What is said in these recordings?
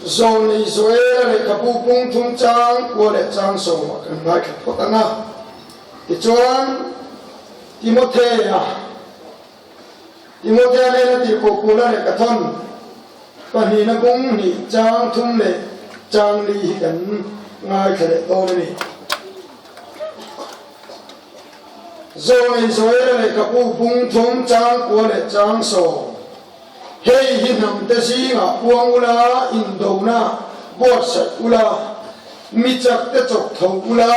Zawnei Joela lehkhabu pung thum chang kua leh chang sawmah kan ngaithla phawt ang a. Tichuan, Timothea, Timothea nena tirhkoh Paula lehkhathawn pahnihna bung hnih chang thum leh chang li hi kan ngaithla leh dawn a ni. Zawnei Joela lehkhabu bung thum chang kua leh chang sawm. Hei hi hnamte zingah puang ula, indona buatsaih ula, mi chakte chawk tho ula,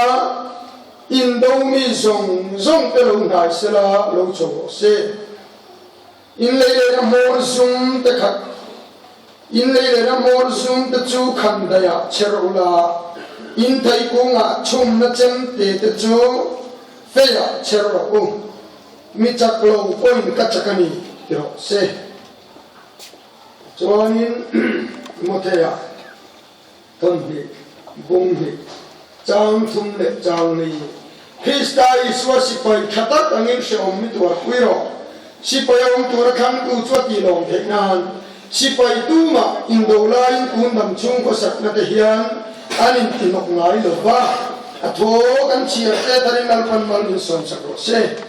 indo mi zawng zawng te lo hnai sela lo chho rawh se. In lei lehna hmawr zum te khat, in lei lehna hmawr zum te chu khan daihah chher ula, in thei kungah chhumna chemte te chu feiah chher rawh u. Mi chak lo pawhin ka chak a ni ti rawh se. Chuanin Timothea thawmhnih, bung hnih, chang thum leh chang li, Krista Isua sipai tha tak angin hrehawm mi tuarpui rawh. Sipai a awm tura thlangtu chu a tih lawm theih nan sipai tumah indo laiin tun dam chhung khawsakna te hian an intihnawk ngai lo va, a thaw kan chhiar te tharin Lalpan mal min sawnsak rawh se.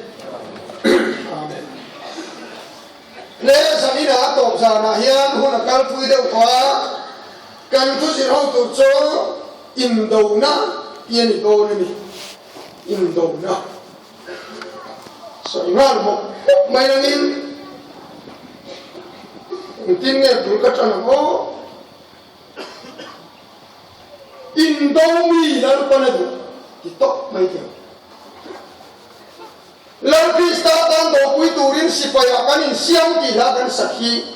Amen. Le zanina a tawp zanah hian hun a kalpui deuh tawh a, kan thuzir ho tur chu indona tih a ni dawn a ni. Indona. Sawi nghal bawk bawk mai angin engtin nge bul ka tan ang aw? Indo mi Lalpan a duh ti tawp mai tih ang. Lal Krista tan dawpui turin sipaiah kan insiam tih hla kan sak hi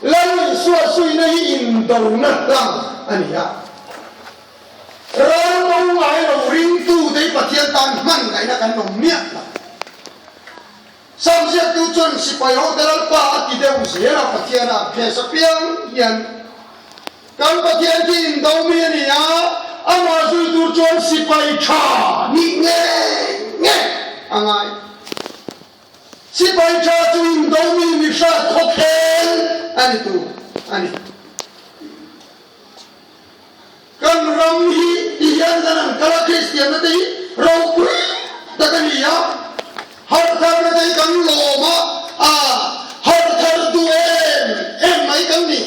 Lal Isua suina hi indona hlang a ni a. Ral bo ngai lo ringtute hi Pathian tan hman ngaihna kan awm miah lo. Samziaktu chuan sipai hote Lalpa a ti deuh zel a, Pathian a phes apiang hian kan Pathian khi indo mi a ni a, amah zui tur chuan sipai tha nih ngei ngei a ngai. Sipai tha chu indo mi mihrat khawkheng a ni tur a ni. Kan ram hi ti hian kan an kal a, Kristianna te hi ropui tak a ni a, hartharna te hi kan lawm a, a harthar duh em em mai kan ni,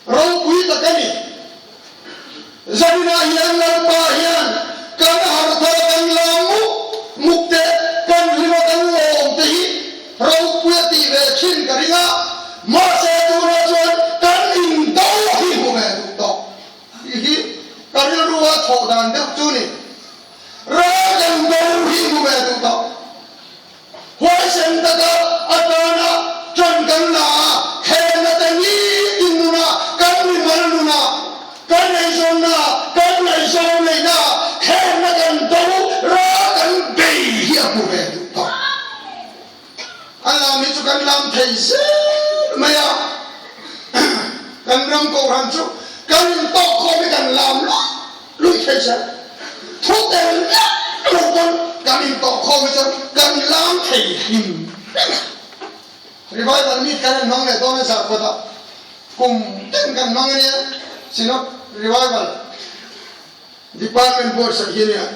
ropui tak a ni. Zaninah hian Lalpa hian kan harthar kan lam muk muk te, kan hlima kan lawm te hi Ropui a tih ve thin ka ring a, mahse tunah chuan kan indo hi hmu ve duh tawh tih hi ka rilru a thawh dan deuh chu ni. Ral kan do hi hmu ve duh tawh. Huaisen taka atana tan kan la a, khelna te nitin nunah, kan mimal nunah, kan eizawnna, kan ngaihzawng neihna, khelna kan do, ral kan bei hi a hmu ve duh tawh. A lam hi chu kan lam thei zel mai a, kan ram kohhran chu kan intawk khawm hi kan lam luih luih thei zel. Thu tel miah lo pawn kan intawk khawm hi chuan kan lam thei hlim reng a. Revival meet kan han hmang leh dawn a zarkawtah kum tin kan hmang a nia, Synod Revival. Department board sak hi a nia.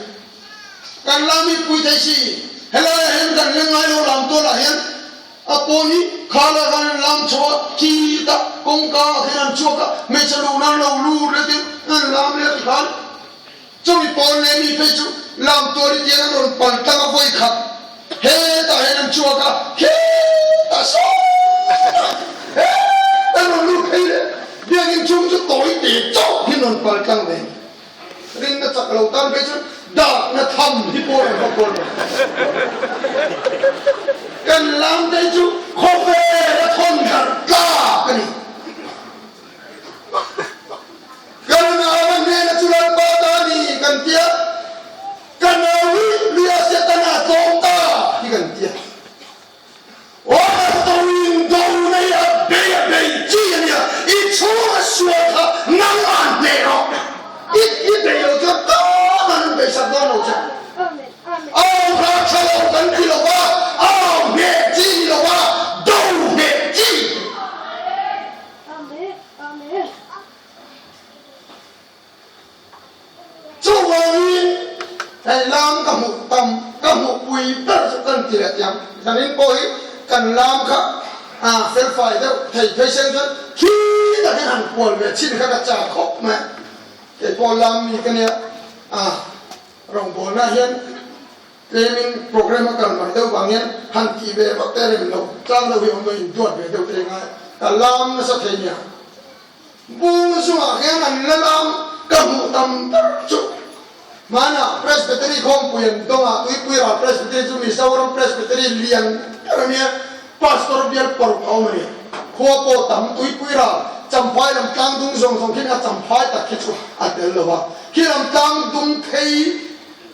Kan lam hi pui thei si, helaiah hian kan la ngai lo lam tualah hian a pawn hi khalai khan an lam chho a, khi ta kawngka ah khian an chhuak a, hmeichhe luh nan lo lut leh tin an lam leh a ti khan chumi pawn leh mi phei chu lam tual hi tiang an rawn pal tlang a vawi khat hetah hian an chhuak a, khetah sawtah hetah an rawn lut phei leh biakinn chhung chu tawi te chauh hi an rawn pal tlang ve. Rinna chak lo tan phei chuan dakna tham hi pawh an va kawl lo. Kan lam te chu khawvel a thawn darh tlak a ni. Kan nau a hnena chu Lalpa ta a ni kan tia, ka nau hi lui a Setana a tlawm ta hi kan tia. Aw do in do nei a bei a bei chi a nia, i chhung a sual kha nangmah hneh rawh, i i bei lo chuan tumah an bei sak dawn lo che. Au hla tha lo kan ti lo va, au hneh chi ni lo va, do hneh chi. Hei lam ka hmuh tam, ka hmuh pui ber chu kan ti leh tiang. Zanin pawh hi kan lam kha a felfai deuh thei phei seng chuan khi takin han kual ve chhin kha ka chak khawp mai a. Kei pawh lam mi ka nia a, rawngbawlna hian tlemin programme a kal mai deuh vang hian han tih ve vak te rem lo tlang deuh hi awm lo induat ve deuh te ngai ka lam nasa thei nia. Bung zungah hian an la lam ka hmuh tam ber chu hmanah Presbytery khawmpui an dawng a, Tuipuira Presbytery chu Mizoram Presbytery lian ber a nia, Pastor bial paruk a awm a ni. Khua pawh tam Tuipuira Champhai lam tlang dung zawng zawng khian a Champhai tak khi chu a tel lo a, khi lam tlang dung phei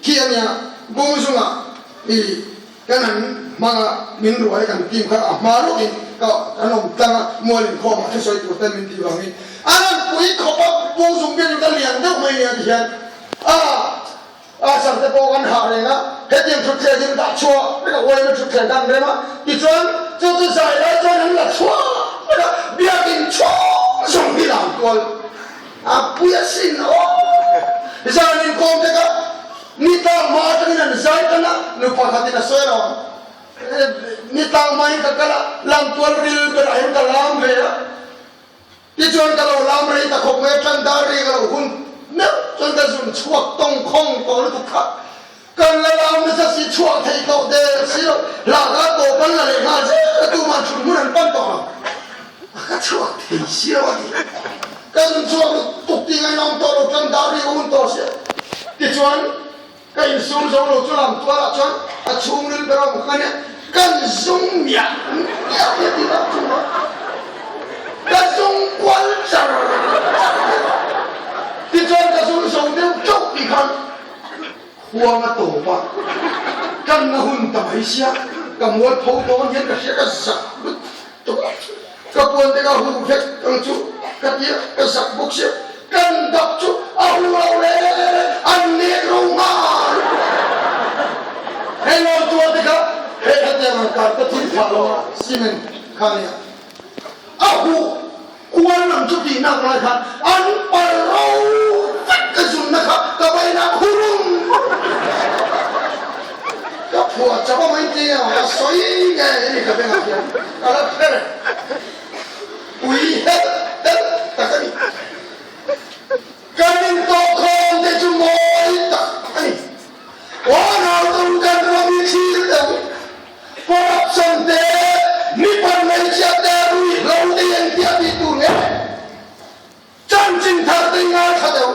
khi a nia Bung zungah i Kan an hmang a, min ruai kan team kha a hma lawkin ka kan awm tlang a, mual inkhawmah thusawi tur ten min tih vangin an han pui khawp a, Pu Zungbiakin ka lian deuh mai nia ti hian a a sarte pawh kan hah reng a, hetiang thutthleng hi an dah chhuah vek a, uaima thutthleng kha an rem a, tichuan chu chu zai lai chuan an la chhuah vek a, biakin chhung zawng hi lam kual a pui asin aw zan inkhawm te kha. Ni tlang hma atangin an zai tan a, nu pakhatin a sawi lo. Ni tlang hmain ka kal a, lamtual ril berah hian ka lam ve a. Tichuan ka lo lam rei ta khawp mai a, tan dar ri ka lo hun meuh chuan ka zun chhuak tawng khawng tawh lutuk kha. Kan la lam nasa si chhuak thei tawh der si lo, hlaka tawp an la leh nghal zel a, tuman thut hmun an pan tawh lo. A ka chhuak thei si lo a ti. Ka zun chhuak lutuk tih ngainawm tawh lo tan dar ri ka hun tawh sia. Tichuan, ka insum zo lo chu lam tualah chuan a chhungril ber a awm kha nia, kan zung miah miah hi a ti tak chung a, ka zung kual char char mai a. Tichuan ka zung zo deuh teuh tih khan khuang a tawp a, kan na hun ta mai sia, ka mualpho dawn hian ka hria ka zak lutuk a. Ka puan te ka huh vek ang chu ka ti a, ka zak bawk sia. Kan dap chu a huh lo le an nek ro nghal. Hei lawm tuar te kha hei hetiang ang carpet hi phah lo a cement kha nia. A huh kual lam chu tih nak lai khan an pal ro vek ka zunna kha ka vaina khurung. Ka phuah chap a mai tia a sawi nge ni ka bengah hian. Ka la hre reng. Pui helh helh tak a ni. Kan intawhkhawm te chu mawi tak a ni. Aw nautawng kan ram hi thlir deuh. Corruption te, mipa hmeichhia te, ruihhlo te engtia tih tur nge? Chanchin thar te i ngaithla deuh.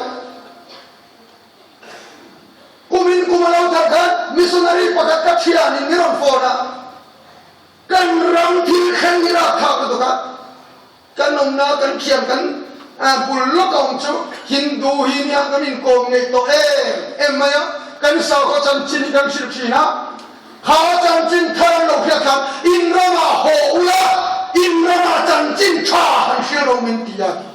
Kumin kum a lo thar khan missionary pakhat ka thianin ni rawn phone a. Kan ram thil thleng hi rapthlak lutuk a, kan awmna kan thiam kan bul lawk a awm chu Hindu hi nia kan inkawm ngeih tawh em em mai a, kan sakhaw chanchin hi kan hrilh thin a, kha chanchin thar an lo hriat khan in ramah haw ula, in ramah chanchin tha han hria lo min ti a ti.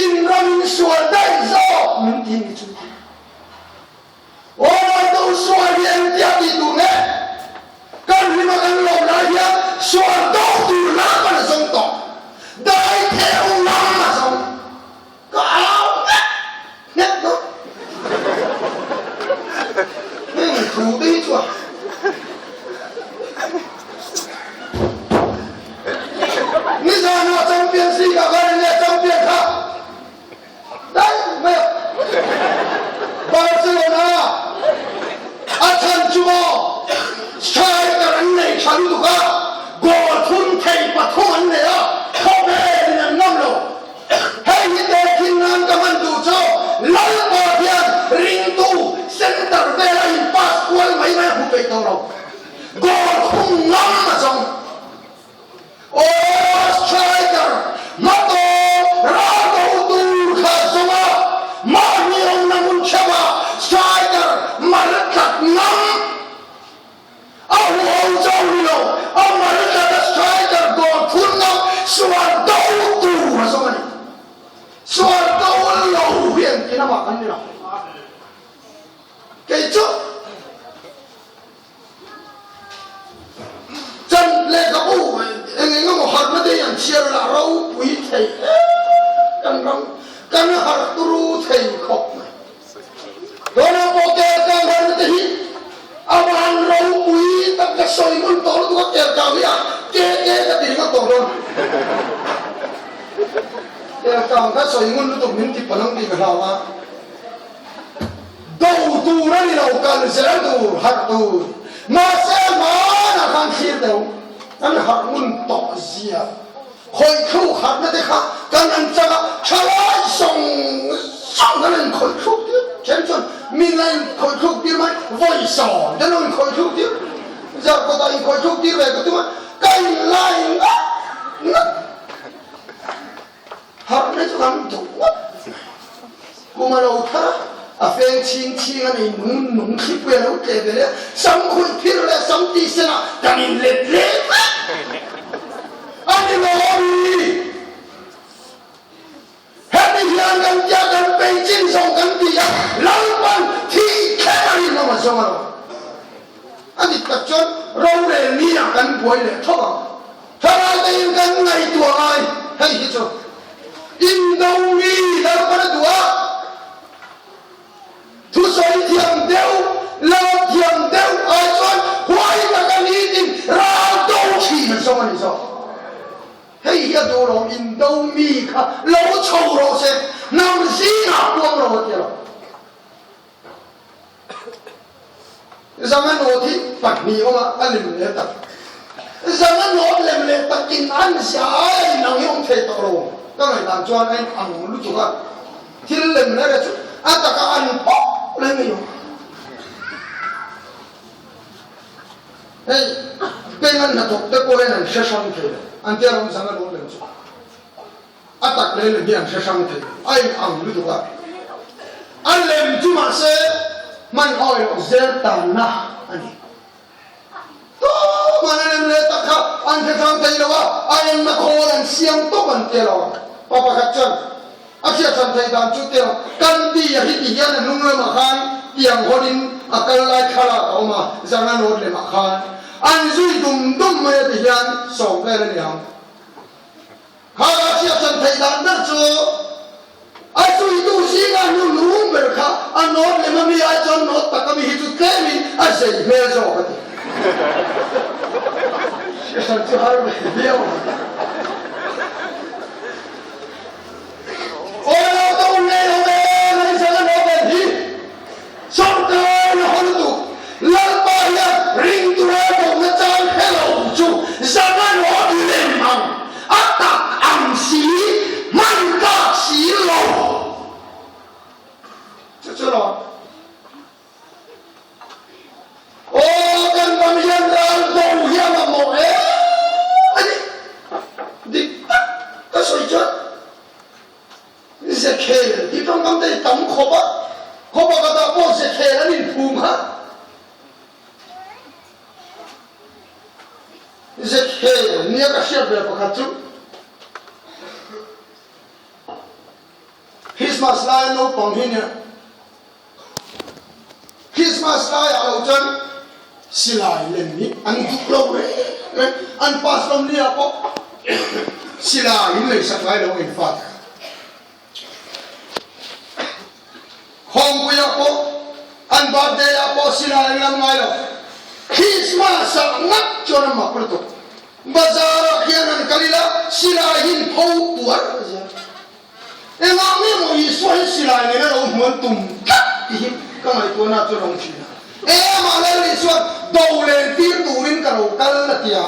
In ram in sual daih zawk min ti ni chu. Aw do sual hi engtia tih tur nge? Kan hlima kan lawm lai hian sual do tur lam a la zawng tawh. Dai theu lam a zawng. Ka au nghet nghet dawn. Heng thu te hi chuan nizanah Champions League ah khan enge champion kha? Daih mai a. Barcelona a chhan chu maw striker an nei tha lutuk a, goal thun thei pathum an nei a, khawvelin an ngam lo. Hei hi tehkhin nan ka hman duh chu Lalpa hian ringtu center vela in pass kual mai mai a hmu peih tawh lo. Goal thum ngam a zawng. Aw striker hmatawng ral do tur kha zawnga mahni awmna hmun theuha striker mal tlat ngam a huho cho ni lo, a mal tlata striker goal phun ngam sual do tur a zawng a ni. Sual do lo hi engtin amah kan ni lo. Kei chu. Chan lehkhabu eng eng emaw harhna te hi an chhiar lah ropui thei em kan ram kan harh turu thei khawp mai. Tunah pawh. Kelkang kha sawi ngun lutuk min ti palh ang tih ka hlau a. Do tur a ni lo, kal zel tur, harh tur. Mahse hmanah khan thlir deuh kan harh ngun tawh zia. Khawih thluk harhna te kha kan an chang a, thalai zawng zawng kan in khawih thluk tir. Then chuan min la in khawih thluk tir mai, vawi sawn te lo in khawih thluk tir. Zarkawtah in khawih thluk tir ve ka tum a, ka in lai ngat ngat. Harhna chu kan duh ngawt mai. Kum a lo thar a, a feng chhing chhing a nei nung nung thlipui a lo tle ve leh a, sam khuih phir leh sam tih senah kan in let leh vek a ni lawmi. Hemi hian kan tia kan peih chin zawng kan ti a, Lalpan thih thleng a rinawm a zawng a lo. A dik tak chuan rorel ni ah kan buai leh thawk ang. Thlalai te in kan ngaihtuah ngai hei hi chu Indo mi Lalpan a duh a, thusawi thiam deuh, lam thiam deuh ai chuan huai taka nitin ral do thin an sawm a ni zawk. Hei hi a duh lo, Indo mi kha lo chho rawh se, hnam zingah puang rawh a ti lo. Zanga nawt hi pahnih awm a, a lem leh tak. Zanga nawt lem leh tak in an zia ai a inang hi awm thei tawh lo. Ka ngaihdan chuan a inang lutuk a, thil lem leh reh chu a taka an pawh leh mai awm. Hei peng an hnathawk te pawh hian an hre hrang thei lo, an tia ram zanga nawt lem chu. A tak leh lem hi an hre hrang thei lo, a in ang lutuk a. A lem chu mahse hman awi loh zel tanna a ni. Tuman a lem leh tak kha an hre hrang thei lo a, a enna khawl an siam tawp an tia lo a. Pa pakhat chuan a hriat hran thei dan chu tia lo, kan ti a hi ti hian a hnung lamah khan tiang hawnin a kal lai thlalak a awm a, zang a nawt lemah khan an zui dum dum mai a ti hian sawm vel a ni ang. Kha ka hriat chan theih dan ber chu a zuitu zinga nu lung ber kha a nawt lem a mi ai chuan nawt tak a mi hi chu tlemin a zei hmel zawk a ti. Hriat chu har ve viau ang. Awi lo ta un nei lo ve mai zan a nawt lem hi. Sorkar na haw lutuk Lalpa hian ring tura dawhna chang hre lo chu zan a nawt lem ang, a tak ang si, hman tlak si lo. Chu chu lo. Aw kan ram hian ral do hi a mamawh em a ni. Dik tak ka sawi chuan. Zekhel hi tawngkam te hi tam khawp a, khaw pakhatah pawh Zekhel an inphum kha. Zekhel nia ka hriat ve pakhat chu Christmas laia naupang hi nia Christmas laiah lo chuan silai lem hi an duh lo reng reng, an pass lam ni ah pawh silai in leisak ngai lo in fate kha. Khawmpui ah pawh an birthday ah pawh silai an lam ngai lo. Christmas ah ngat chuan an mak lutuk. Bazar ah khian an kal ila silai hi in pho tuar zel. Engah nge maw Isua hi silai nena lo hmuan tum tlat tih hi ka ngaihtuahna chu a lo thin a. Engah Lal Isua'n do len tir turin ka lo kal a ti a.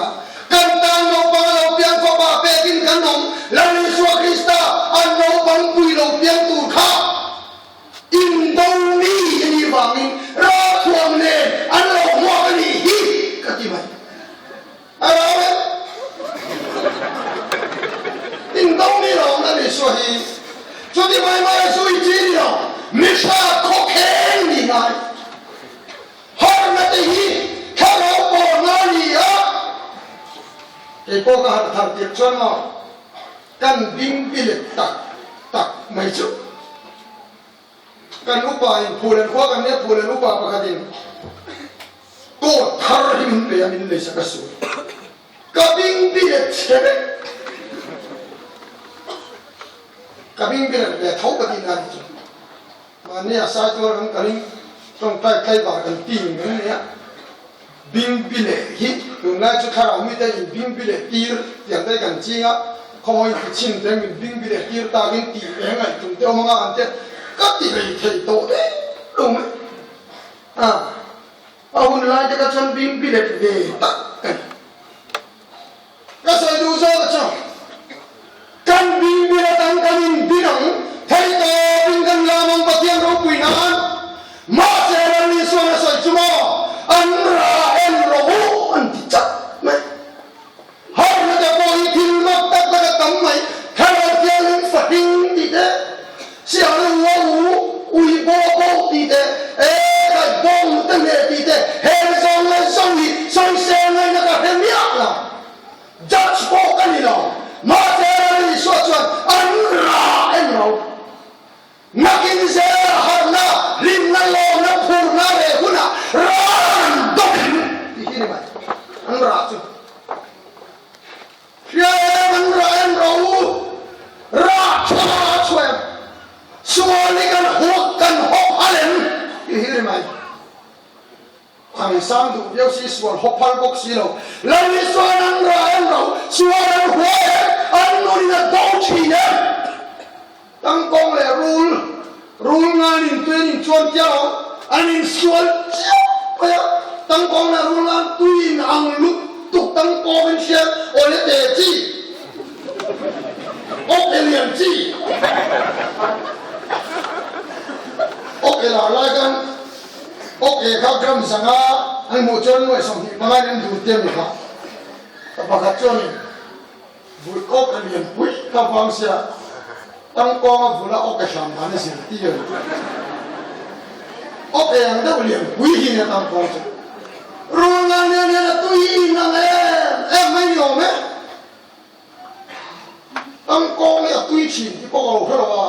Kan tan naupang a lo piang fapa pekin kan awm. Lal Isua Krista an naupang pui lo piang tur kha indo mi a nih vangin ralthuam nen an lo hmuak a nih hi ka ti mai. A rau e. In do mi lo na ni suah hi. Chuti mai mai a zui chi ni lo. Mi hra khawkheng ni ngai. Harna te hi thlarau pawhna ni a. Kei pawh ka harh thar tirh chuan maw kan bing bilet tak tak mai chu. Kan upa in Phulen khua kan nia Phulen upa pakhat in coat thar hi min pe a min leisak a sawi. Ka bing bilet chhe vek. Ka bing bilet ve tho ka tih na ni chu. Mahni a sai tuar kan kalin tawngtai tlaivar kan team kan nia. Bing bilet hi tunlai chu thlarau mite in bing bilet tir tiang te kan ching a. Khawngaih ti chhin te min bing bi leh tir takin tih ve ngaih tum te awm anga an tia ka ti hlei thei tawh deuh lo mai. A a hun lai te kha chuan bing bi let ve tak ka ni. Ka sawi duh zawk a chuan kan bing bi let ang kan in bin ang thei tawpin kan lam ang Pathian ropui nan mahse Lal Isuan a sawi chu maw an ra en rawh u an ti chat mai. Harna te pawh hi thil mak tak tak a tam mai. Thlarau Thianghlim fahring tih te, Siahna ua u, ui bo bo tih te, e kai bawng te hneh tih te, heng zawng leh zawng hi sawisel ngaihna ka hre miah lo. Judge pawh ka ni lo. Mahse Lal Isua chuan an ra en ro. Nakin zel harhna, hlimna, lawmna, phurna leh hunah ral an dawk ang tih hi ni mai. An rah chu hria em an rah em ro u, rah tha a chhuah em, sual hi kan huak kan hawp hal em tih hi ni mai. Thangsang duh viau si sual haw phal bawk si lo. Lal Isuan an rah em lo, sual an hua em, an nunin a do thin em. Tangkawng leh rul, rul ngan in tui an inchuan tia lo, an insual chiah mai a. Tangkawng leh rul ngan tui in ang lut tuk tangkawng in hriat awle te chi, awk e lian chi, awk e lar lai khan. Ok kha gram zanga an hmuh chuan nuai 25 in an dun te mi kha ka pakhat chuan in vul ok a lian pui kha vang sia tangkawng a vul a ok a hram dan a zir tir a ni ok ang deuh lian pui hi nia tangkawng chu rul ngan nen hian a tui in ang em em mai ni awm e. Tangkawng hi a tui thin tih pawh ka lo hre lo a,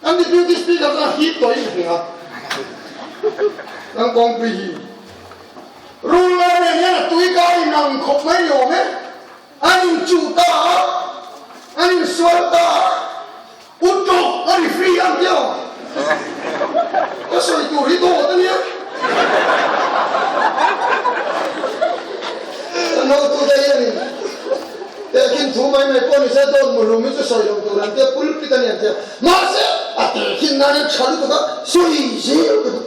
kan Deputy Speaker chuan a hip tawh in ka hria. Tangkawng tui hi Ruler nen hian a tui kar in ang khawp mai ni awm e. An inchuh ta a, an insual ta a, U tawk a ri free ang tih aw. Ka sawi tur hi dawt a nia. Kan hotute hianin tehkhin thu mai mai pawh ni se dawt muhlum hi chu sawi loh tur an tia pulpit a ni an tia. Mahse a tehkhin nan hian tha lutuk a sawi zel ka duh.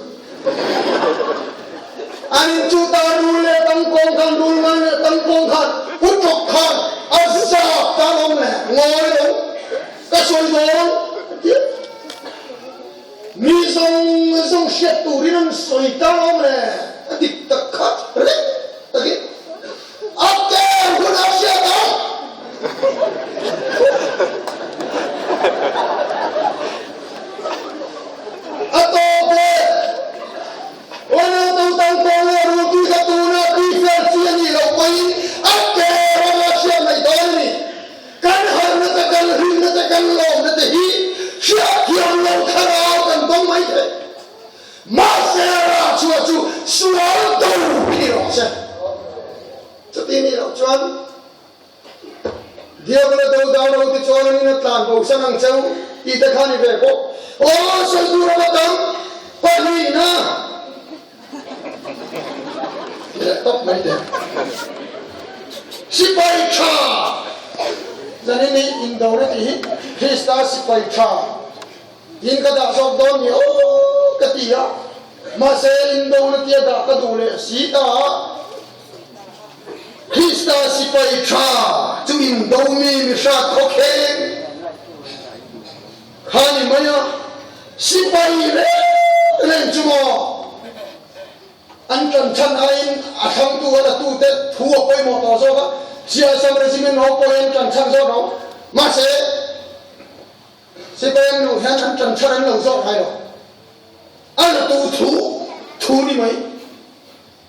An in chu ta rul leh tangkawng khan rul ngai leh tangkawng khan U tawk khan a zap ta lawm le ngawi lo. Ka sawi dawn a ti a. Mi zawng zawng hriat turin an sawi ta awm le a dik tak kha reng takin a tel hun a hriat ang. A tawp le Ronaldo tan pawh leh Rudy kha tuna tui fel chi a nih loh pawhin a tel awm a hriat mai dawn a ni. Kan harhna te, kan hlimna te, kan lawmna te hi hriatthiam lo thlarau kan dawng mai thei. Mahse rah chhuah chu sual do hi ni rawh se. Chuti nih loh chuan Diabolo do dau lo ti chuan an in a tlan bo san ang cheu tih te kha ni ve bawk. Aw sawi tur a va tam pahnihna Ti leh tawp mai teh. Sipai tha zanin hi indona tih hi Krista sipai tha tiin ka dah zawk dawn ni aw ka ti a, mahse indona tia dah ka duh leh si ta a, Krista sipai tha chu indo mi mihrat khawkheng Kha ni mai a, sipai reng reng chu maw an tan chhan aiin a thlangtu a latu te thu a pawimawh tawh zawk a, Sialsam Regiment ho pawh hi an tan chhan zawk lo. Mahse, sipai an luh hian an tan chhan an lo zawk ngai lo. A latu thu thu ni mai.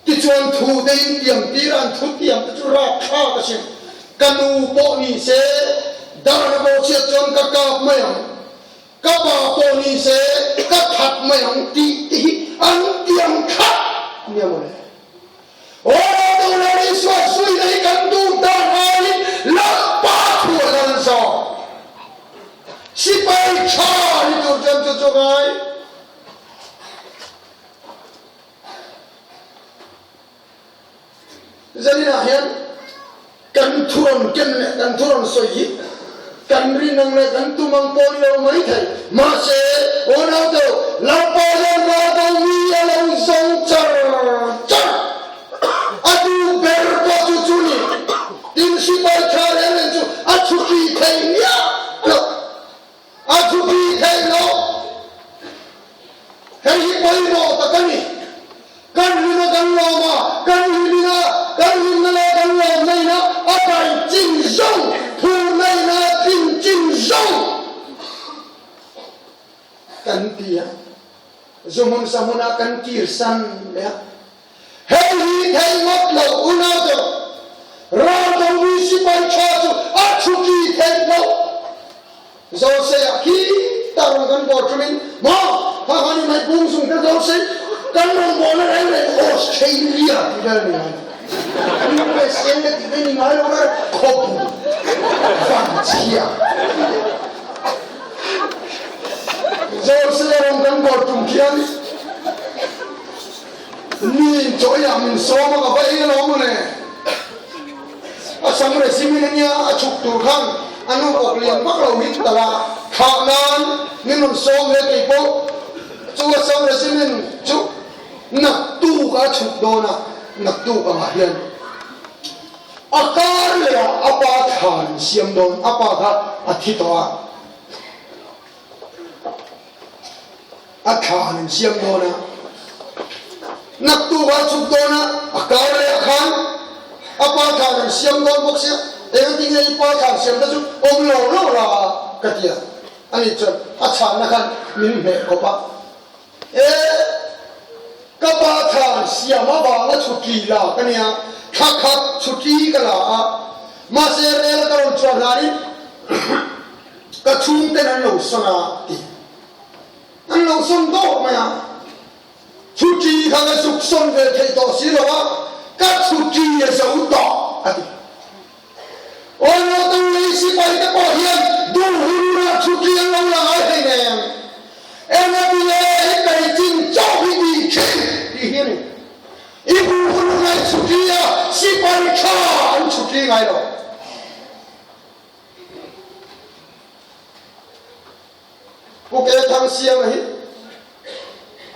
Tichuan thu te in tiam tir a, an thu tiam te chu rapthlak a sin. Ka nu pawh ni se, darna pawh chhiat chuan ka kap mai ang, ka pa pawh ni se, ka that mai ang tih te hi an tiam thlap nia mawle. Aw Ratu Lal Isua suina hi kan duh dan aiin Lalpa thu a lal zawk. Sipai tha ni tur chuan chu chu ngai. Zaninah hian Kan thu rawn ken leh kan thu rawn sawi hi kan rin ang leh kan tum ang pawh ni lo mai thei. Mahse, aw naute, Lalpa hian raldo mi a lo zawng char char. A duh ber pawh chu chu ni. Tin, sipai tha reng reng chu a chhuti thei miah lo. A chhuti thei lo. Hei hi pawimawh tak a ni. Kan hlim a kan lawm a, kan hlimin a, kan hlimna leh kan lawmna ina a kai chin zawng, phurna ina a tlin chin zawng kan ti a, zu hmun sa hmunah kan kirsan leh a. Hei hi theih ngawt lo unau chu raldomi sipai tha chu a chhuki theih loh. Zawlseiah khi ta rawn kan bawr ṭumin maw kha khan i ngaihpung zung te Zawlsei kan rawn bawrna reng reng Australia tih vel a ni ngai lo. USA tih vel a ni ngai lo reng khawpu vanchhia. Zawlsei a rawn kan bawr ṭum khian mi chawiah min sawm a ka va ei alawm mawle. A sam resimin a nia a chhuk tur khan a nu awk lian vak lo hit tal a, thlah nan min rawn sawm ve kei pawh chu a sam resimin chu naktuk a chhuk dawn a, naktuk angah hian a kar leh ah a pa thlan an siam dawn, a pa kha a thi tawh a. A thla an insiam dawn a, naktuk ah chhuk dawn a, a kar leh ah khan a pa thla an siam dawn bawk sia, engati nge i pa thla an siam te chu awm lo lo la ka ti a, ani chuan a chhanna khan min hmeh khawp a, e ka pa thla an siam avanga chhuti la ka nia, thla khat chhuti ka la a, mahse rel ka rawn chuan hlanin ka chhungten an lo sawn a ti. An lo sawn dawk mai a, chhuṭi kha ka zuk sawn ve thei tawh si lo a, ka chhuṭi a zo tawh a ti. Aw naupang lei sipai te pawh hian duh hunah chhuṭi an lo la ngai thei nen, engati nge i kai chin chauh hi tih thin tih hi a ni. I duh hunah i chhuṭi a, sipai tha an chhuṭi ngai lo. Pu Ke Thangsiama hi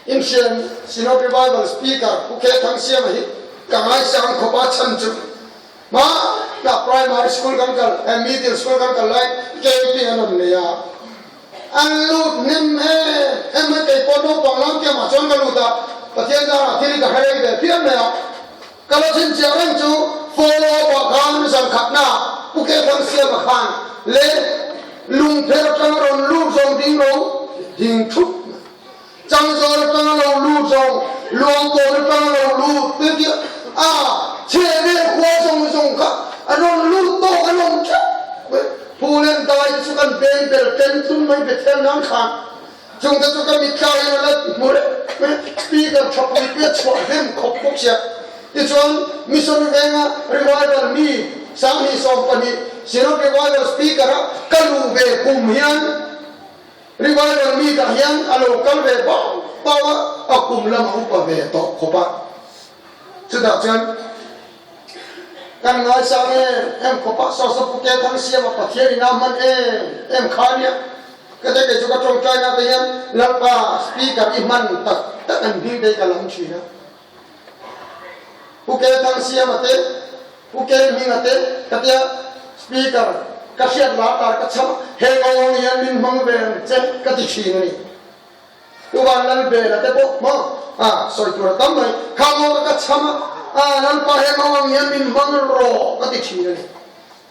Inhrian Synod Revival Speaker Pu Ke Thangsiama hi ka ngaisang khawp a chhan chu hma na primary school kan kal eh middle school kan kal lai camping an rawn nei a an lut hnem em em a kei pawh naupang lam kiamah chuan ka lut a Pathian zarah thil hi ka hre reng ve phian mai a Ka la chhinchhiah reng chu follow up ah khan zankhatna Pu Ke Thangsiama khan leh lungpher atanga rawn lut zawng ding lo ding thup mai. Changzawl atanga lo lut zawng, Luangkawn atanga lo lut te tia a chhehvel khua zawng zawng kha an rawn lut tawk an awm theuh mai. Phulen dai te chu kan beng bel ken tlum mai Bethel nan khan Chungte chu ka mitthla hian a la hmu reng mai a, speaker tha pui pui a chhuah hnem khawp bawk sia. Tichuan Mission Venga Revival mi 2012 Synod Revival Speaker a ka luh ve kum hian Revival mi tah hian a lo kal ve bau bau a, a kum lam a upa ve tawh khawp a. Chutah chuan kan ngaisang em em khawp a, Sawsa Pu Ke Thangsiama Pathian in a hman em em kha nia. Ka te kei chu ka tawngtai na te hian Lalpa speaker i hman tak tak an hming te hi ka lam thin a. Pu Ke Thangsiama te, Pu Ke Hminga te ka tia speaker ka hriat lar lar ka chham a, he ngawng hian min hmang ve ang che ka ti thin a ni. Pu Van Lalbela te pawh maw a sawi tur a tam mai, kha maw ka ka chham a, a Lalpa he ngawng hian min hmang rawh ka ti thin a ni.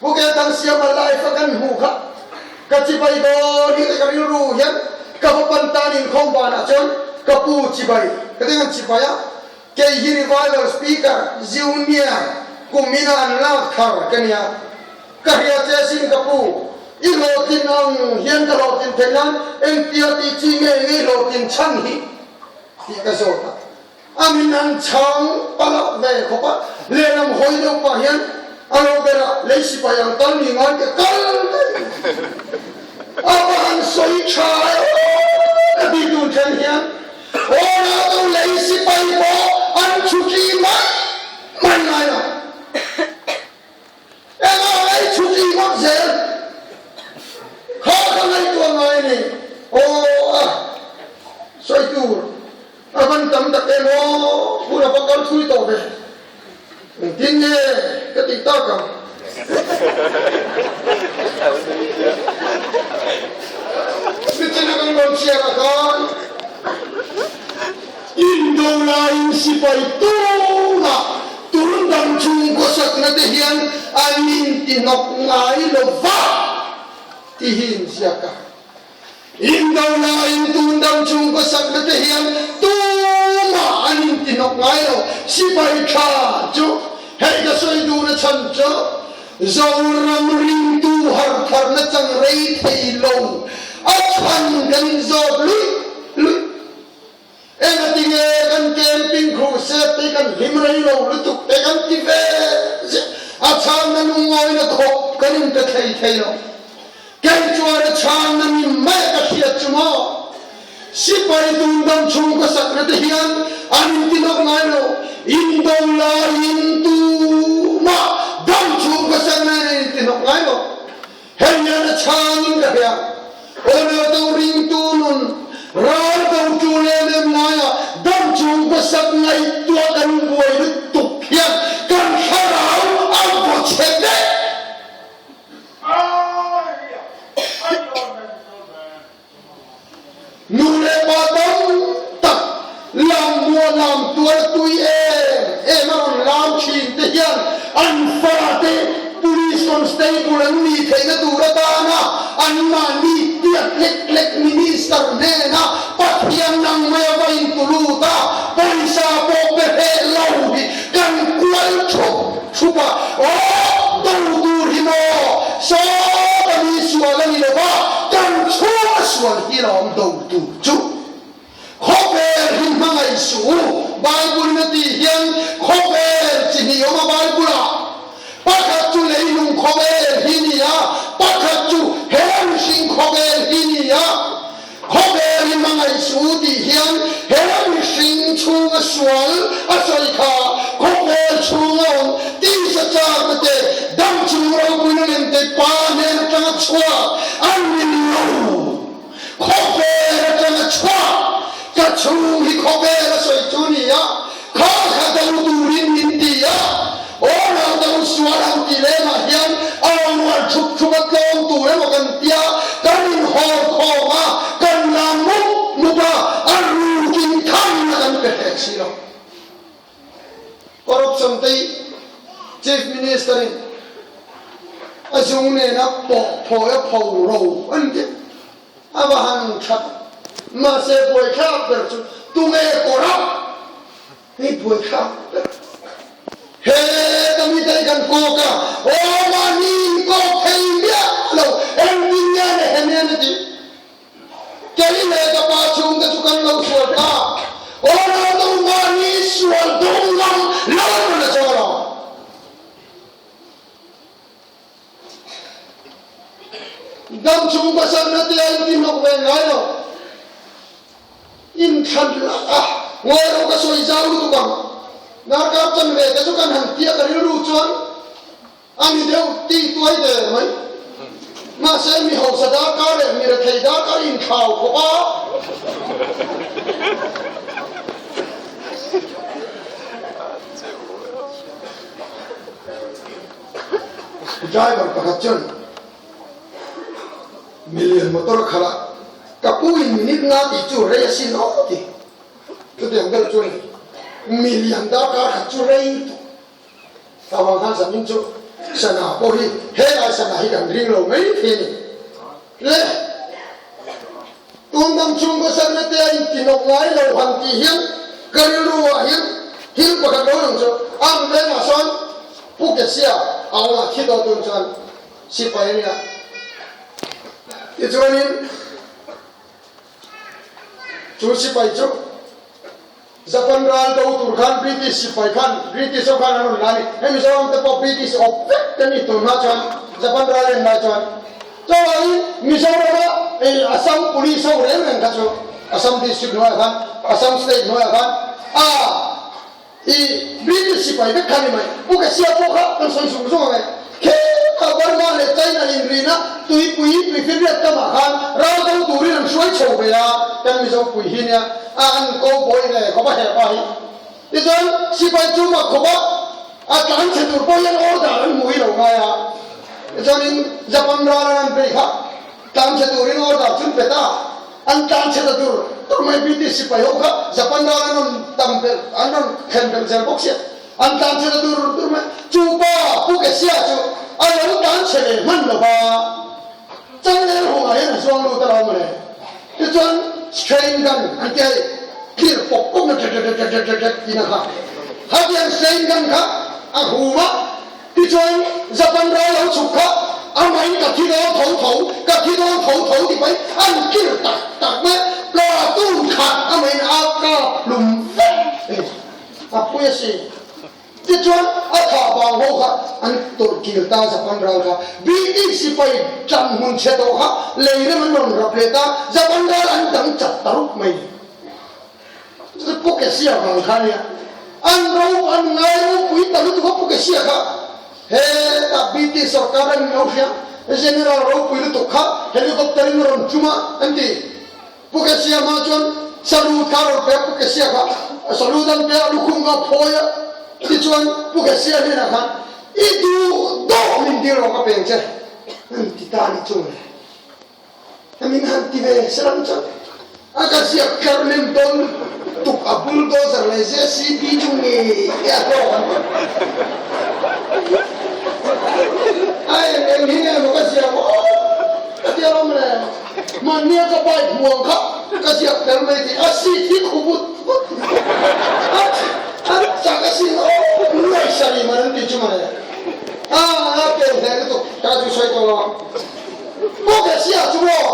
Pu Ke Thangsiama life a kan hmuh kha ka chibai dawn hi ka rilru hian ka va pan tan inkhawm banah chuan ka pu chibai ka ti ngan chibai a, kei hi revival speaker junior kumina an lak thar ka nia. Ka hria che sin ka pu, i hlawhtlin ang hian ka hlawhtlin theih nan engtia tih chi nge nge i hlawhtlin chhan hi tih ka zawt a. A min an chhang palh ve khawp a, lehlam hawi deuh pah hian a lo ber a, lei sipai ang tal ni ngai te kal daih a va han sawi tha e aw ka ti tun thleng hian aw nau lei sipai pawh an chhuti mai mai ngai lo. sipai tumah tun dang chhungkaw sakna te hian an intihnawk ngai lo va tih hi inziak a. Indo laiin tun dang chhungkaw sakna te hian tumah an intihnawk ngai lo. Sipai tha chu hei ka sawi duhna chhan chu Zoram ringtu hartharna chang rei thei lo a chhan kan inzawt luih luih. Engatinge kan camping crusade te kan hlim rei lo lutuk te kan ti ve ziah. A chhanna lungawina khawp kan inpe thei thei lo. Kei chuan a chhanna ni mai ka hriat chu maw? Sipai tun dam chhung ka sakna te hian an inti lawk ngai lo. Indo laiin tumah dam chhung ka sakna in an inti hnawk ngai lo. Hei hian a chhangin ka hria. Aw do ringtu nun, ral do tul em em laiah dam chung hmasak ngaihtuah kan buai lutuk hian kan thlarau a vaw chhe vek. Nu leh pa tam tak lam muah lam tual tui em em a rawn lam thin te hian an fate Police Constable an nih theihna tur atana anmahni tiat lek lek Minister hnena Pathian nang mai a va intulut a, pawisa pawh pe hreh lo hi kan kual thup thup a, aw do tur hi maw sawta mi sual a ni lo va, kan chhunga sual hi a awm do tur chu khawvel hi hmangaih suh u, Bible in a tih hian khawvel chi hnih awm a Bible ah pakhat chu leilung khawvel hi ni a, pakhat chu he mihring khawvel hi ni a. Khawvel hi hmangaih suh tih hian he mihring chhunga sual a sawi kha khawvel chhunga awm tisa chakna te, dam chung ropuina lem te pa hnen atanga chhuak an ni lo. Khawvel atanga chhuak ka chhung hi khawvel a sawi chu ni a, kha kha do turin min ti a, aw lo do sual ang tih lemah hian a rual thup thup a tlawm tur emaw kan tia, kan inhawr khawm a, kan la mup mup a, a rukin thamna kan pe hreh si lo. Corruption te hi Chief Minister in a zung nena pawh phawi a pho ro an ti. A va han that. Mahse buaithlak ber chu tunge corrupt? Hei buaithlak ber. He ka mite hi kan kawk a, aw mahni in kawk thei miah lo, engtin nge Nehemia na tih? Kei leh ka pa chhungte chu kan lo sual ta, aw lo do mahni sual dawng ngam lo rawn a chaw lo. Dam chung pasal na te a inti hnawk ve ngai lo. Inthlan lak a, ngawi ro ka sawi zau lutuk ang. Darkar chan ve te chu kan han tia ka rilru chuan a ni deuh ti tuai der mai. Mahse mi hausa darkar leh mi rethei darkar inthlau khawp a. Driver pakhat chuan milian motor khalh a, Ka pu in minute nga tih chu rei asin aw ti. Chutiang deuh chuan milian darkar khat chu rei tawh. Tawang khan zanin chu sana pawh hi helai sana hi kan ring lo mai thei a ni. Le tun dang chhungkaw sana te a intinawk ngai lo han tih hian ka rilru ah hian thil pakhat lo lang chu a ang vengah sawn Pu Kesia a awm a, thi tawh tun chuan sipai a nia. Tichuanin chu sipai chu Japan ral do tur khan British sipai khan British ho khan an rawn la a ni. Hei Mizoram te pawh British awp vek te ni tun hma chuan Japan ral en lai chuan. Chuvangin Mizorama Assam Police ho reng reng kha chu Assam District hnuaiah khan Assam State hnuaiah khan a I British sipai vek kha ni mai. Pu Kesia pawh kha kan sawi zung zung ang e. Khema Burma leh China inrina tuipui tuifinriat kamah khan ral do turin an hruai chho ve a, kan Mizo pui hi nia a an ko bawi ve khawp a hepa hi. Tichuan sipai chu mak khawp a, a tlan chhe tur pawh hian order an hmu hi lo ngai a. Tichuanin Japan ral an an bei kha tlan chhe turin order chun pe ta, an tlan chhe ta tur. dur mai British sipai ho kha Japan ral an rawn tam belh an rawn thlen belh zel bawk sia an tlan chhe ta dur dur mai. Chu pa Pu Kesia chu a lo tlan chhe ve hman lo va, Changel hungah hian a zuang lut a lo mawle. Tichuan strain gun an ti a hei clear pawp pawp na ṭek ṭek ṭek ṭek ṭek ṭek tiin a kha. Khatiang strain gun kha a hum a. Tichuan, Japan ral lo chhuk kha amahin ka thi dawn tho tho, ka thi dawn tho tho ti pahin an kir tak tak mai a, platoon khat amahin a kap hlum vek thei a pui a si. Tichuan, a thah vang ho kha an tawlh kir ta Japan ral kha. British sipai ṭan hmun chhe tawh kha lei rem an rawn rap leh ta, Japan ral an dang chat ta rup mai. Chu Pu Kesia vang kha nia an ro an ngai ropui ta lutuk a Pu Kesia kha hetah BT sorkar an lo hria General ropui lutuk kha helicopter in rawn chum a an ti Pu Kesia hma chuan salute kha a rawn pe a Pu Kesia kha salute an pe a lukhum kha a phawi a tichuan Pu Kesia hnenah khan i duh dawh min dil rawh ka peng che an ti ta a nih chu mawle. A min han ti ve saram chuan a ka ziak tlar nem dawn lutuk a bulldozer leh JCB chu ngei nge a hlawk an ti. A eng eng hi nge maw ka ziak aw ka ti alawm le. Hmannia ka bike hmuang kha ka ziak tel mai tih a seat hi khu vut vut a a chak asin aw nuaisa ni man an ti chu mawle. A a pel hle lutuk ka chu sawi tawh lo ang. Maw ka sia chu maw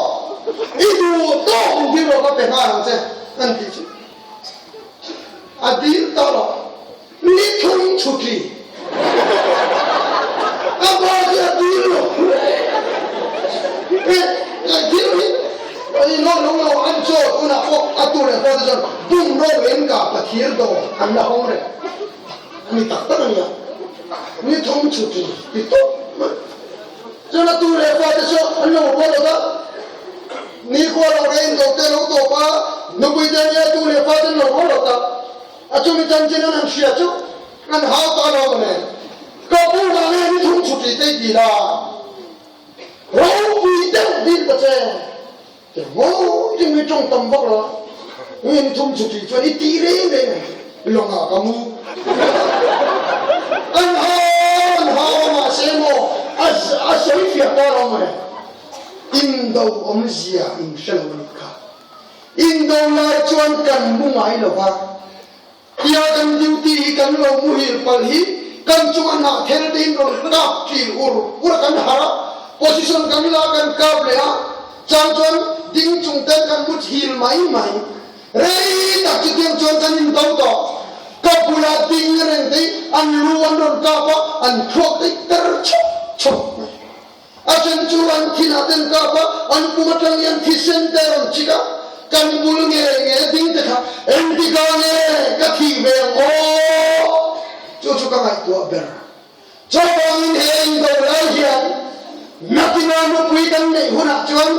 i duh tawk in dil rawh ka pe nghal ang che an tih chu a dil ta lo ni thum chhuti a pa chu a dil lo e dil hi i lo lo lo an chaw tunah pawh a tu leh pawh te chuan bum ro in ka pathir dawr an la hawng reng a ni tak tak a nia ni thum chhuti ti tawp mai. Chuan a tu leh fate chu an lo rual lo ta. Nikhua lo reng do te lo tawp a, nupui te nia tu leh fate an lo rual lo ta. A chumi chanchin an han hria chu an hau ta lo mawle. Ka pu hna nge ni thum chhuti te i dil a, ropui deuh dil ta che. Ti ngawi ding hi tawng tam vak lo a, nge ni thum chhuti chuan i tih reng reng ang chu lawngah ka mu. An hau an hau a mahse maw a a sawi fiah ta lo mawle. Indo awmzia in hre lo a nih kha. Indo lai chuan kan mu ngai lo va. Tia kan duty hi kan lo muhil palh hi kan chunga hnah thel te in rawn kap ṭil ur ur a kan harh a, position kan la kan kap leh a, chang chuan ding chung ten kan mut hil mai mai. Rei tak chutiang chuan kan in do tawh. Ka bula ding reng te hi an lu an rawn kap a, an thluak te hi ter chhawk chhawk mai. A then chu an thin ah ten kap a, an pum atang hian thisen te a rawn chik a, kan bul nge nge ding te kha engtik ah nge ka thih ve ang aw? Chu chu ka ngaihtuah ber. Chuvangin he indo lai hian nakinah nupui kan neih hunah chuan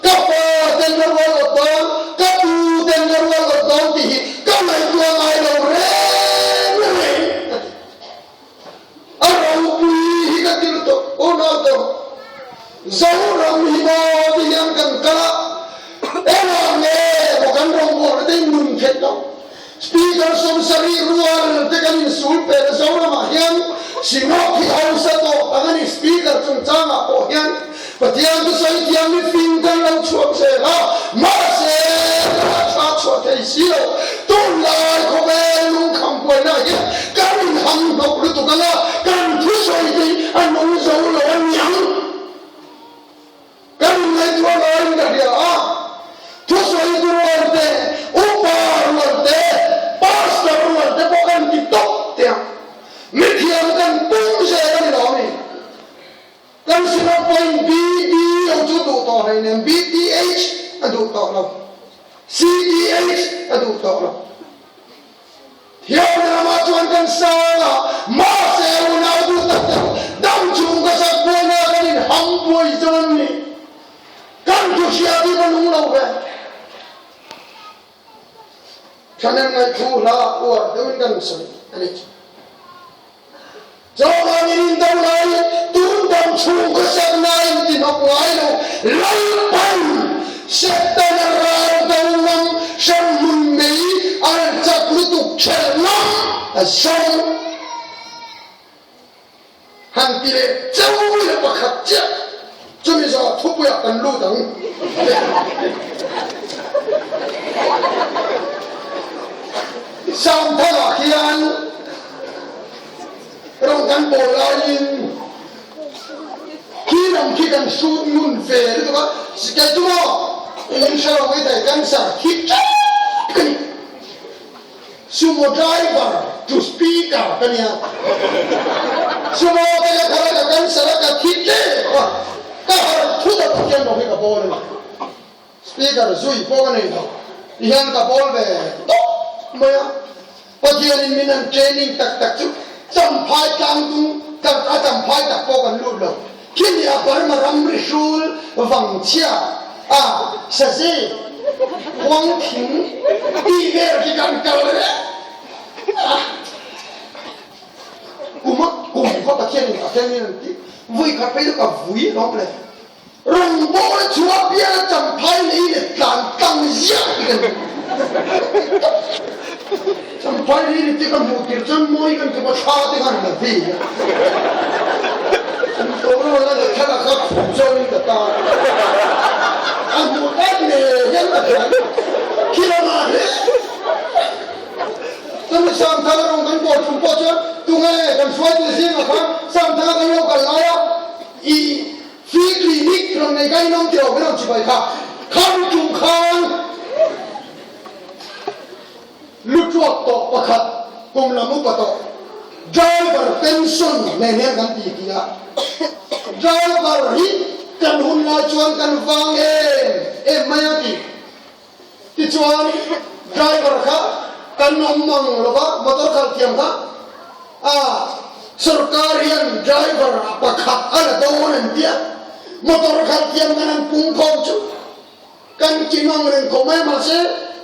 ka pa ten ka rual awt dawn, ka pu ten ka rual awt dawn tih hi ka ngaihtuah ngai lo reng reng ka ti. A ropui hi ka ti lutuk u Nauto. Zoram hi maw ti hian kan kal a, engah nge maw kan rawngbawlna te in nun theih loh. Speaker sawmsarih rual te kan insul pek a Zoramah hian Synod hi hausa tawh ang a ni. Speaker chungchangah pawh hian Pathian thusawi thiam mi fing kan lo chhuak zel a, mahse a tha chhuah thei si lo. Tunlai khawvel lungkham buaina hian kan inham hnawk lutuk ang a, kan thusawi te hi a nung zo lo a niang. Kan inngaihtuah laiin ka hria a, thusawi tu rual te, upa rual te, pastor rual te pawh kan ti tawp teh ang. Mithiam kan pung zel a ni lo a ni. Kan sinah pawhin BD lo chu duh tawh hleinem, BTH a duh tawh lo, CTH a duh tawh lo. Thiamna lamah chuan kan sang a, mahse unau duh tak tak dam chung ka sak buaina kan inham buai zawng an ni. Kan thu hria tih va lung lo ve. Thahnem ngaih thu hla uar deuhin kan sawi a ni. Chuvangin in do lai tun dam chhung khawsakna in ti hnawk ngai lo. Lalpan Setana ral do ngam. A zo. Han ti leh chauh ila pakhat chiah chumi zawh thupuiah kan lut ang. Samthangah khian rawng kan bawl laiin khi lam khi kan hrut ngun ve lutuk a, kei chu maw in hre lo mai thei cancer hi tep ka ni. Sumo driver to speaker ka nia. Sumo ka la thar a ka cancel a ka thi tep a, ka harh thut a Pathian rawng hi ka bawl a ni. Speaker zui pawh ka nei lo, tihian ka bawl ve tawp mai a. Pathianin min han training tak tak chu Champhai tlangdung tlar a Champhai tak pawh kan lut lo. Khimi a Burma ramri hrul vangchhia a sazi khuang thing tih vel khi kan kal reng a. Kum a kum khaw Pathianin a thleng in an ti. Vui khat phei chu ka vui lawm le. Rawngbawla chhuah piala champhai lei leh tlan tlang ziah hi kan Champhai lei leh te ka hmuh tir chuan mawi kan tum a thla te khan la ve a. Kan tawng lo la ka thlalak kha khum zawngin ka tan a hmuh tan ne hian ka thiam khi lamah hle. Chumi Samthanga rawng kan bawl tum pawh chuan tunge kan hruaitu zingah khan Samthanga kan lo kal lai a i Free clinic rawn nei ka inawm tih awm chi bai kha kham tum khan lutuak tawh pakhat kum lam upa tawh driver pension nen hian kan ti ti a, driver hi kan hun lai chuan kan vang em em mai a ti. Tichuan driver kha kan awm mang lo va, motor khalh thiam kha a sorkar hian driver a pakhat a la dawn an tia, motor khalh thiam kan han pung khawm chu kan ki mang reng khawp mai a, mahse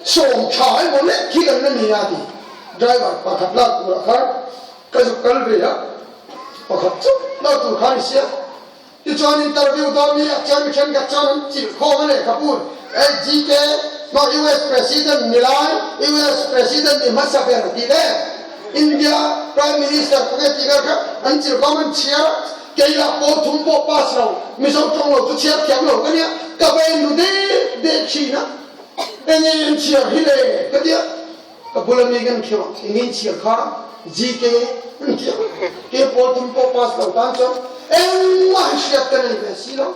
sawm tha emaw lek khi kan la ni a ti. Driver pakhat lak turah khan ka zuk kal ve a, pakhat chauh lak tur kha a ni sia. Tichuan interview dawn mi ah chuan mi thenkhat chuan an chilh khawm a lehkhabu HGK hmang US President ni lai, US President ni hmasa ber tih leh India Prime Minister pakhat tih vel kha an chilh khawm an chhiar a, kei lah pawl thum pawh pass lo, Mizo tawng lo chu chhiar thiam lo ka nia, ka va en ru dek dek thin a, enge an chhiar hi le ka tia. Ka bula mi kan khiau a, eng in chhiar kha GK an ti a, ke pawl tum pawh pass lo tan chuan engmah hi hriat ka nei ve si lo,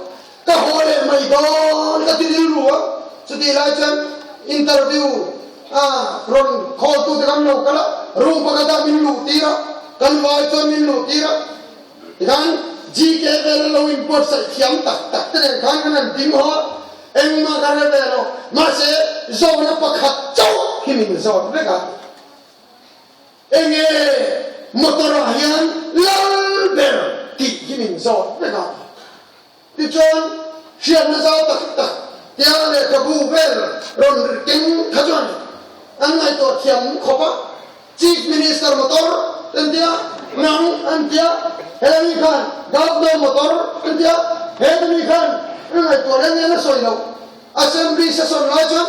ka haw leh mai dawn ka ti rilru a, chutih lai chuan interview a rawn call tu te kan lo kal a, room pakhat ah min luh tir a, kan vai chuan min luh tir a, tikhan GK vel a lo inbuatsaih thiam tak tak te nen khan kan han ding haw a. Engmah ka hre ve lo, mahse zawhna pakhat chauh hi min zawt vek a, enge motor ah hian lal ber tih hi min zawt vek a, tichuan hriatna zau tak tak tia lehkhabu vel rawn keng kha chuan an ngaihtuah thiam khawp a. Chief Minister motor an tia, nang an tia, helami khan Governor motor an tia, helami khan an ngaihtuah reng reng a sawi loh. Assembly session lai chuan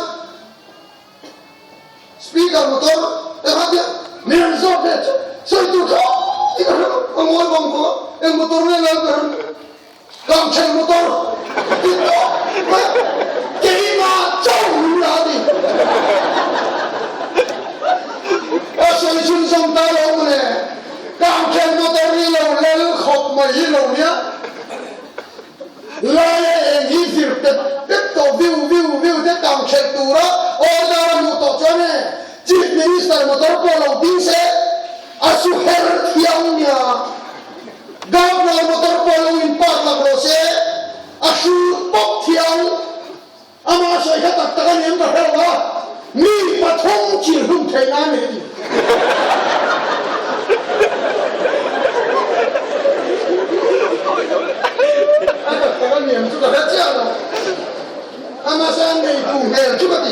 Speaker motor te kha tia, mi an zawt leh chu sawi tur kha i ka hre lo, a ngawi vang vang a, eng motor nge lai ka hre lo. Kangthen motor ti tawh mai a, keimah chauh min la a ti. Ka sawi chhunzawm ta lo mawle, Kangthen motor hi lo lal khawp mai hi lo nia. Laia eng hi vir pep pep tawh viu viu viu te kangthelh tura order a hmuh tawh chuan e Chief Minister motor pawh lo ding se a su her thiang nia. Governor motor pawh lo in park lak rawh se, a hrut pawp thiang. Amah sawi kha tak tak a ni em ka hre lo a, mi pathum chil hlum thei nan a ni ti. A tak tak a ni em chu ka hre chiah lo. Amah sawi an neitu hmel chu ka ti.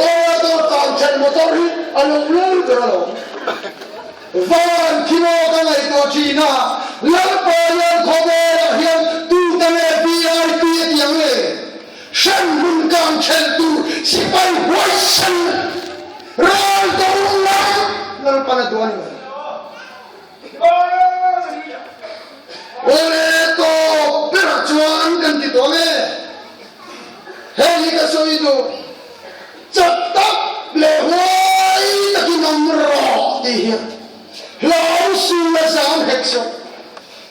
Aw dawhkan then motor hi a lo lal ber alawm. Van thilo ka ngaihtuah thin a, Lalpa hian khawvelah hian tute nge VIP a ti ang le? Hremhmun kang thelh tur sipai huaisen ral do u! tawh ang e. Hei hi ka sawi duh. Chak tak leh huai takin awm rawh tih hian hlau sul a zam hek suh.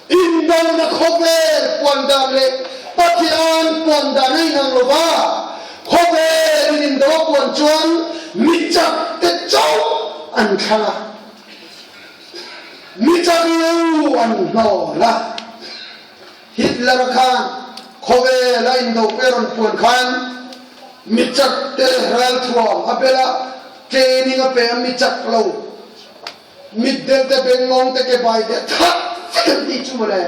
Indona khawvel puan dan leh Pathian puan dan a inang lo va, khawvelin indo a puan chuan mi chak te chauh an thlang a, mi chak lo an hnawl a. Hitler khan khawvel a indo pe rawn puan khan mi chak te ralthuam a bel a, training a pe a, mi chak lo Mitdel te bengngawng te ke bai te that vek an tih chu mawle.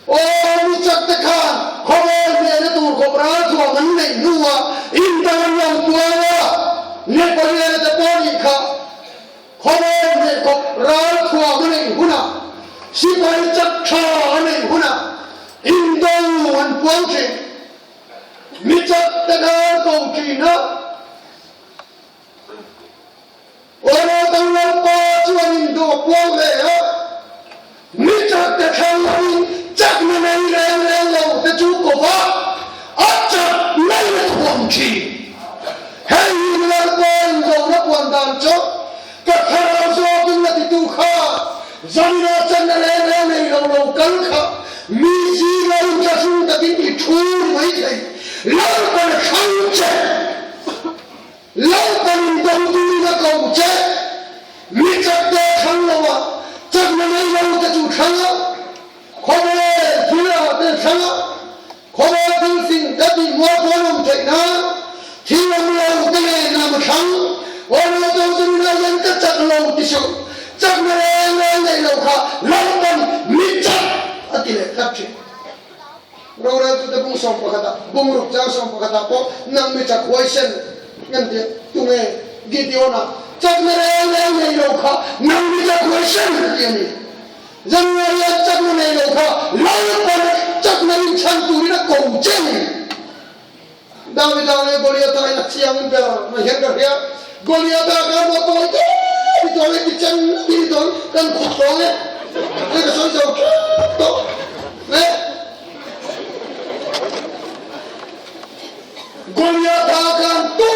Aw mi chak te khan khawvel hnehna tur khawp ralthuam an neih hnuah indo an lo puang a, Napoleon-a te pawh nih kha khawvel hneh khawp ralthuam a neih hunah sipai chak tha a neih hunah indo an puang thin. Mi chak te khan ko thin a. Aw kan Lalpa chuan in dawh puang ve a, mi chak te thlang lovin chakna nei reng reng lo te chu ko va, a chak mai a thuam thin. Hei hi Lalpa in dawhna puan dan chu ka thlarau zawkin a titu kha zaninah channa reng reng nei lo lo kal kha mi zinga inthlahrung takin i thu ni mai thei. Lalpan a thlang che. Lalpan in dotu in a ko che. Mi chak te thlang lo a, chakna nei lo te chu thlang a, khawvel thil ah te thlang a, khawvel thil fing te tih mualphawn awm theih nan thil awm lo te nen nam a thlang. Aw lo do chu ni lo hian ka chak lo ti suh. Chakna reng reng nei lo kha Lalpan mi chak a ti leh tlat thin. Roreltute bung sawmpakhatah, bung ruk chang sawmpakhatah pawh nang mi chak huaisen ngan tih tunge Gideon-a chakna reng reng nei lo kha nang mi chak huaisen a ti a ni. January-a chakna nei lo kha Lalpan chakna inchhan turin a ko che a ni. Davida leh Goliatha in a chiang ber mai hian ka hria. Goliatha kha maw tawi te ni tawng e, ti chen ti ni tawng kan khup tawng e. Hei ka sawi zo tep tawh e. Goliatha khan tu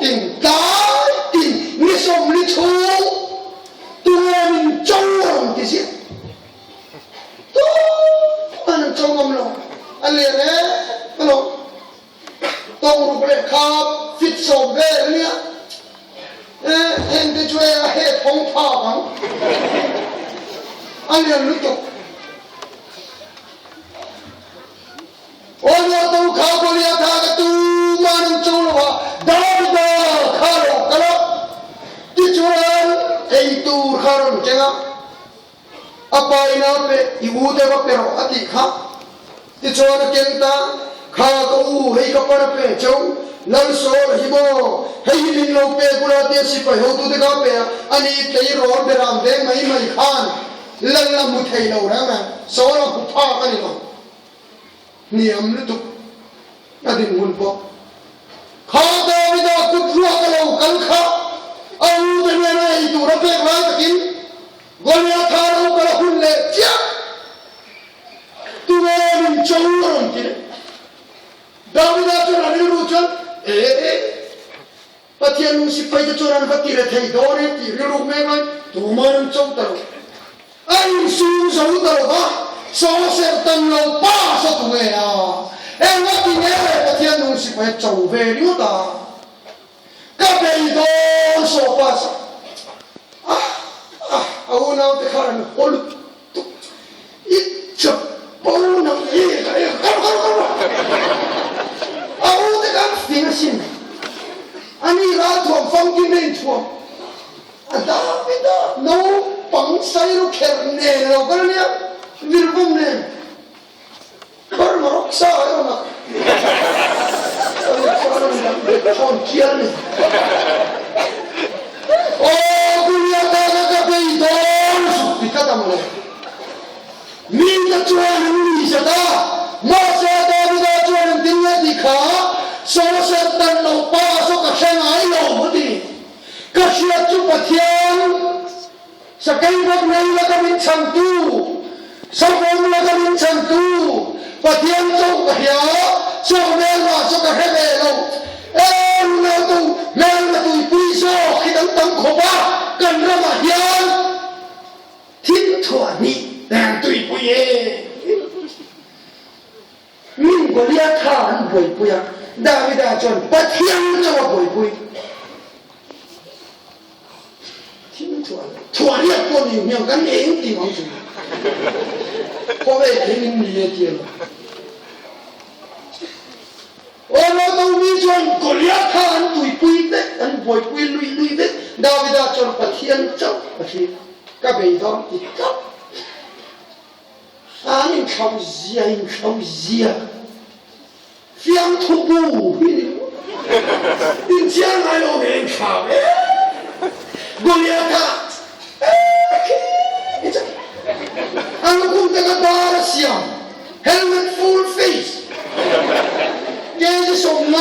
tin tlai tin ni sawmli chhung tunge min cho a rawn ti ziah. Tuman an cho ngam lo. A lian em alawm. Tawng ruk leh khap fit sawm vel a nia. Eh, heng te chu e a het hawng phak ang. A lian lutuk. Aw to kha Goliath kha ka tuman an cho lo a, Davida kha lo kal a. Tichuan ei tur kha rawn keng a. A pa in a pe, i u te va pe rawh a tih kha. Tichuan a keng ta, Kha ka u, hei ka par a pe cheu, Lal Saul hi maw, hei hi min lo pek ula tia sipai hotute kha a pe a, ani tleirawl beram veng mai mai khan Lal a hmu thei lo reng reng, Saul a hmu phak a ni lo. Hniam lutuk a dinhmun pawh. Kha Davida kut ruak a lo kal kha a u te hnena ei tur a pek lai takin Goliatha lo kal a hun leh chiah. Tunge min cho a rawn ti leh. Davida chuan a rilru chuan, E e, Pathian lung sipai te chuan an va ti re thei dawn e tih rilruk mek lai tuman an cho ta lo. A insum zo ta lo va, saw serh tan lo pa saw tunge a, engati nge Pathian lung sipai a cho ve ringawt a? Ka bei dawn saw pa saw. Ah ah a unau te khan an haw lutuk i chapo nang e ka e kal kal kal a u te khan fing asin ani ralthuam famkim na inthuam a Davida naupang sairu kher nen alo kal ania virvum nen Burma rawk sa a rawn a, a rawn dang ve thawn chial a ni. Aw Goliatha ka ka bei dawn zuk ti tlat ang le. Mite chuan an ni zat a, mahse Davida chuan engtin nge tih kha saw serh tan lo pa saw ka hre ngai lo a ti. Ka hriat chu Pathian Sakei bawk nei laka min chhantu, Savawm laka min chhantu, Pathian chauh ka hria, chaw hmelma chu ka hre ve lo. Eng nautu hmelma tuipui zawk hi kan tam khawp a, kan ramah hian thil thuah hnih eng tuipui e. Min Goliatha an buaipui a, Davida chuan Pathian chauh a buaipui. Thil thuah thuah riak pawh ni hmiang kan eng ting ang chu. Khawvel hi min ni e ti a lo. Aw Nato mi chuan Goliath kha an tuipui vek, an buaipui lui lui vek. Davida chuan Pathian chauh a hria, ka beidawn ti tlat. An inthlauh zia inthlauh zia fiamthu bu hi ni maw? Inchiar ngai lo ve inthlau e. Goliatha e khi a lukhum te kha dar a siam helmet full face kg 50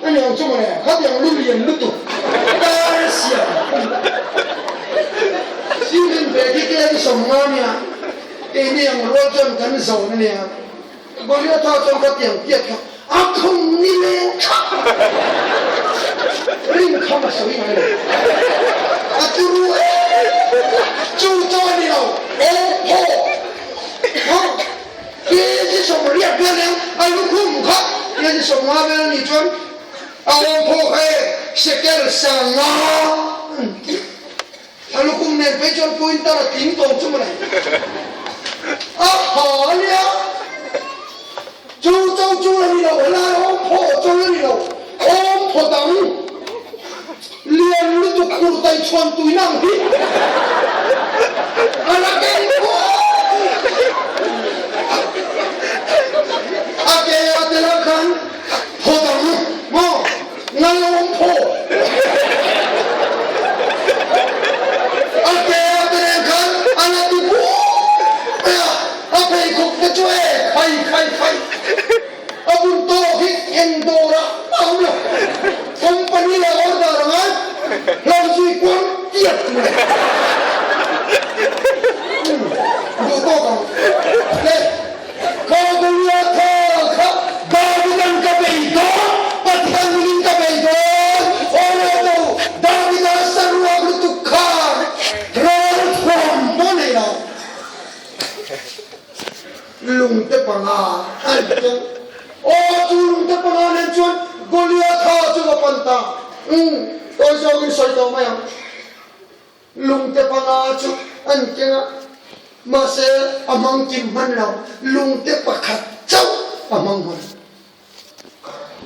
a ni ang chu mawle khatiang lu lian lutuk dar a siam Cement ve khi kg 50 a nia keini ang rual chuan kan zawn a nia. Goliatha chuan ka tiang tiat kha a khum ni leng thak rin kham a sawi ngai lo. A turu em chu chu a ni lo awm phaw ha kg 80 vel eng a lukhum kha kg 50 vel a nih chuan a awm phaw kha e shekel 500 an ti. A lukhum nen phei chuan pointer a tling tawh chu mawle. A ha a nia. Chu cho chu a ni lo, helai awm phaw cho a ni lo, awm phaw dang lian lutuk kurtai chhuan tui nang hi a la keng phaw. A ke a tel ah khan phaw dang maw Ngai awm phaw. A ke a te nen khan a la ti pum mai a, a pheikhawk te chu e khai khai khai. A bun tawk hi eng dawrah a awm lo. Company leh order a ngai hlo zui kual tiat mai. Duh tawk ang le. Kha Goliatha kha Davida'n ka bei dawn, Pathian minin ka bei dawn, aw lo lo, Davida saruak lutuk khan ral thuam pawh nei lo. Lungte panga a ni tawh. Aw chu lungte panga nen chuan Goliatha chu va pan ta. Umm, tawi zawngin sawi tawh mai ang. Lungte panga chu an keng a, mahse a hmang kim hman lo, lungte pakhat chauh a hmang hman.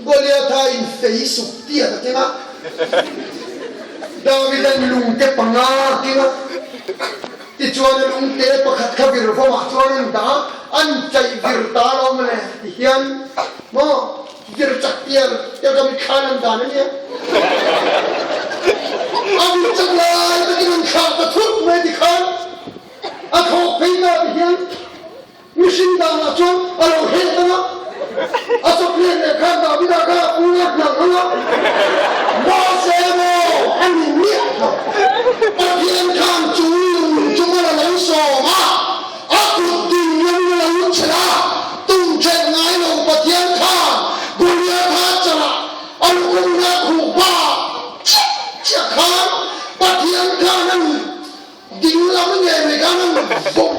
Goliatha in fei suk tiat a keng a, Davida'n lungte panga a keng a, tichuan a lungte pakhat kha vir vawmah chuan an dah a, an chaih vir ta lo mawle ti hian maw. Vir chak pial tiah ka mitthla nan dan a nia. A vir chak lai takin an thlak ta thut mai ti khan a thawk phei ta ti hian mihring dan ah chuan a lo heh dang a, a chawp len leh khan Davida kha a pu ngawt nang ang a, mahse maw a ni miah lo. Pathian khan chu lung chu mal a lo sawm a. A kut ding lamin a lo chelh a, tum ṭhet ngai lo Pathian khan Goliatha chalah a lukhumna khuh pa chiah chiah khan Pathian khan an ding lam ngei mai khan an vawm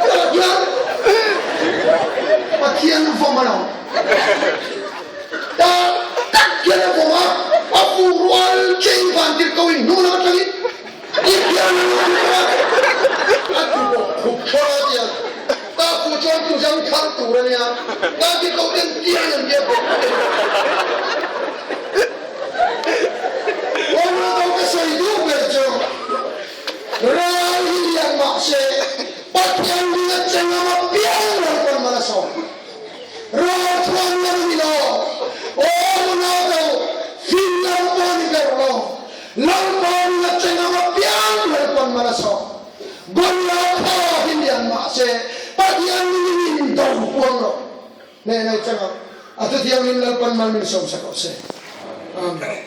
chiah hian Pathian vawm a lo tak tak hian a vawm a, a fuh rual cheng vantirhkoh in hnu lam aṭangin I pian a nuam lo a, a duh khup thlawr a tia, ta fu chuan tu zang thar tur a nia, ta ti ko ten pian an tia bawk a ni. Awm lo do ka sawi duh ber chu, ral hi lian mah se, Pathian ring a cheng anga piang lo pawn mal a sawm. Ral thuam lam a ni lo, awm lo do fing lam pawh a ni ber lo. Lalpa ring a cheng ang apiang Lalpan mal a sawm. Goliatha hi lian mah se Pathian ringin in do puang rawh. Hnehna i chang ang. A thuthianghlim Lalpan mal min sawm sak rawh se. Amen.